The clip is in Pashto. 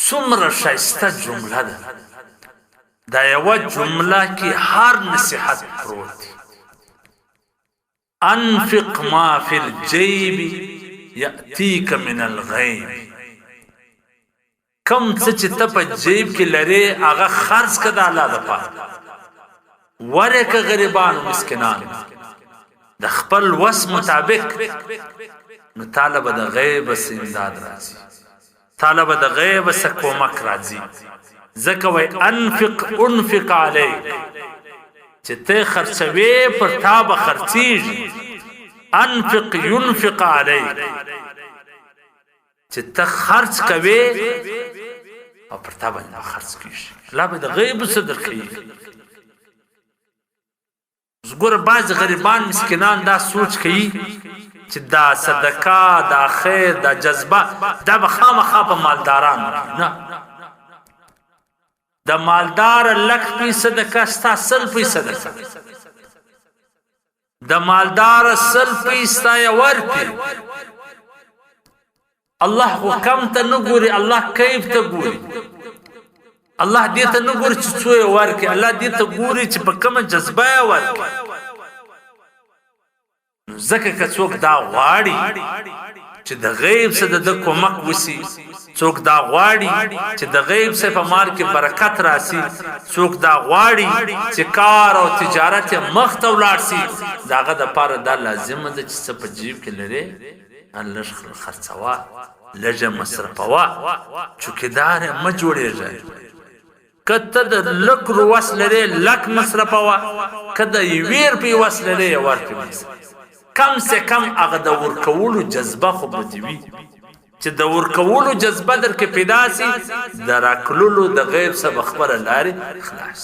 څومره ښایسته جمله ده. دا یوه جمله کې هر نصیحت پروت دی. انفق ما فی الجیب یأتیک من الغیب. کم څه چې ته په جیب کې لرې هغه خرڅ که د الله دپاره، ورکه غریبانو مسکینانو د خپل وس مطابق، نو تاله به د غیب څه امداد راځي، تاله به د غیب څه کومک راځي. ځکه وای انفق انفق علیک، چې ته خرڅوې پر تا به خرڅیږي. انفق ينفق علیک، چې ته خرڅ کوې او پر تا باندې به خرڅ کیږي، الله به د غیب څه درکوي. اوس ګوره بعضې غریبان مسکینان دا سوچ کوي چې دا صدقه، دا خیر، دا جذبه دا به خامخا په مالدارانو کې. نه، د مالدار لک پی صدقه ستا 100 پی صدقه، د مالدار 100 پی ستا یو ورپی. الله خو کم ته نه ګوري، الله کیف ته ګوري. الله دې ته نه ګوري چې څو یې ورکړي، الله دې ته ګوري چې په کومه جذبه یې ورکړي. نو ځکه که څوک دا غواړي چې د غیب څخه د کومک وسی، څوک دا غواړي چې د غیب څخه په مال کې برکت راسي، څوک دا غواړي چې کار او تجارت یې مخ ته ولاړ سي، د هغه دپاره دا لازمه ده چې څه په جیب کې لرې لږ خرڅوه، لږ یې مصرفوه، چوکیدار یې مه جوړېږه. که ته د لک رو وس لرې لک مصرفوه، که د یوې روپۍ وس لرې یوه روپۍ مصرف. کم سه کم هغه د ورکولو جذبه خو به دې وي، چې د ورکولو جذبه در کې پیدا سي، د راکللو د غیب څخه به خپله لارې خلاص.